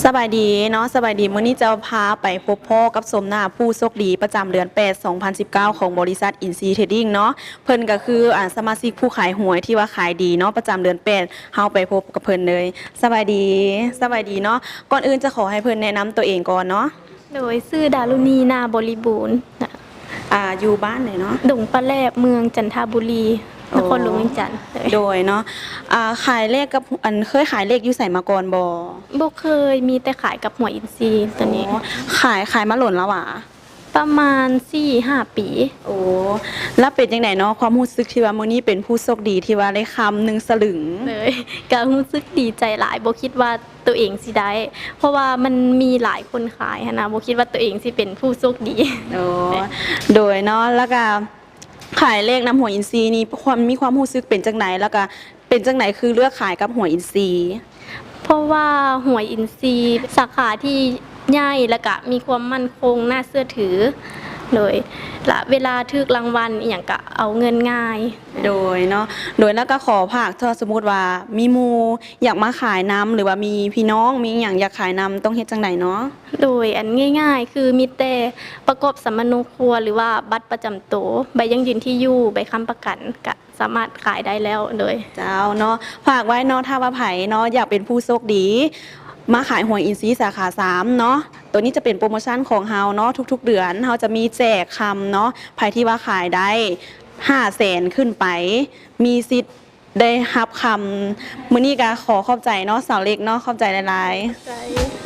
ສະບາຍດີເນາະ ສະບາຍດີ. ມື້ນີ້ຈະພາໄປພົບພໍ້ກັບຊົມໜ້າຜູ້ໂຊກດີປະຈຳເດືອນແປດ ສອງພັນສິບເກົ້າ ຂອງບໍລິສັດອິນຊີເທຣດດິ້ງເນາະ. ເພິ່ນກໍຄື ອາ ສະມາຊິກຜູ້ຂາຍຫວຍທີ່ວ່າຂາຍດີເນາະ ປະຈຳເດືອນແປດ ເຮົາໄປພົບກັບເພິ່ນເລີຍ. ສະບາຍດີ ສະບາຍດີເນາະ. ກ່ອນອື່ນຈະຂໍໃຫ້ເພິ່ນແນະນຳຕົວເອງກ່ອນເນາະ. ໂດຍ ຊື່ ດາລຸນີ ນາບໍລິບູນ ອາ ຢູ່ບ້ານໃດເນາະ? ດົງປາແລບ ເມືອງຈັນທະບູລີ ໂອ້ ນະຄອນຫຼວງວຽງຈັນ. ໂດຍ ໂດຍເນາະ. ອາ ຂາຍເລກກັບ ອັນ ເຄີຍຂາຍເລກຢູ່ໃສມາກ່ອນບໍ່? ບໍ່ເຄີຍ ມີແຕ່ຂາຍກັບຫວຍອິນຊີໂຕນີ້. ໂອ້ ຂາຍ ຂາຍມາດົນແລ້ວຫວາ? ປະມານສີ່ຫ້າປີ. ໂອ້ ແລ້ວເປັນຈັ່ງໃດເນາະ ຄວາມຮູ້ສຶກທີ່ວ່າມື້ນີ້ເປັນຜູ້ໂຊກດີທີ່ວ່າໄດ້ຄຳໜຶ່ງສະຫຼຶງ? ໂດຍ ກໍຮູ້ສຶກດີໃຈຫຼາຍ ບໍ່ຄິດວ່າ ໂຕເອງຊິໄດ້ ເພາະວ່າມັນມີຫຼາຍຄົນຂາຍຫັ້ນນະ ບໍ່ຄິດວ່າໂຕເອງຊິເປັນຜູ້ໂຊກດີ. ໂອ້ ໂດຍເນາະ. ແລ້ວກະຂາຍເລກນຳຫວຍອິນຊີນີ້ ຄວາມ ມີຄວາມຮູ້ສຶກເປັນຈັ່ງໃດ? ແລ້ວກະເປັນຈັ່ງໃດຄືເລືອກຂາຍກັບຫວຍອິນຊີ? ເພາະວ່າຫວຍອິນຊີສາຂາທີ່ໃຫຍ່ ແລ້ວກະມີຄວາມໝັ້ນຄົງ ໜ້າເຊື່ອຖື ໂດຍ ລະເວລາຖືກລາງວັນອີ່ຫຍັງກະເອົາເງິນງ່າຍ. ໂດຍເນາະ ໂດຍ ແລ້ວກໍຂໍຝາກ ຖ້າສົມມຸດວ່າມີໝູ່ຢາກມາຂາຍນຳ ຫຼືວ່າມີພີ່ນ້ອງມີຫຍັງຢາກຂາຍນຳ ຕ້ອງເຮັດຈັ່ງໃດເນາະ? ໂດຍ ອັນງ່າຍໆ ຄືມີແຕ່ປະກອບສຳມະໂນຄົວ ຫຼືວ່າບັດປະຈຳໂຕ ໃບຢັ້ງຢືນທີ່ຢູ່ ໃບຄ້ຳປະກັນ ກະສາມາດຂາຍໄດ້ແລ້ວ. ໂດຍ ເຈົ້າເນາະ ຝາກໄວ້ເນາະ ຖ້າວ່າໃຜເນາະ ຢາກເປັນຜູ້ໂຊກດີ ມາຂາຍຫວຍອິນຊີສາຂາສາມເນາະ. ໂຕນີ້ຈະເປັນໂປຣໂມຊັນຂອງເຮົາເນາະ ທຸກໆເດືອນເຮົາຈະມີແຈກຄຳເນາະ ໃຜທີ່ວ່າຂາຍໄດ້ຫ້າແສນຂຶ້ນໄປ ມີສິດໄດ້ຮັບຄຳ. ມື້ນີ້ກໍຂໍຂອບໃຈເນາະ ສາວເລັກເນາະ ຂອບໃຈຫຼາຍໆ.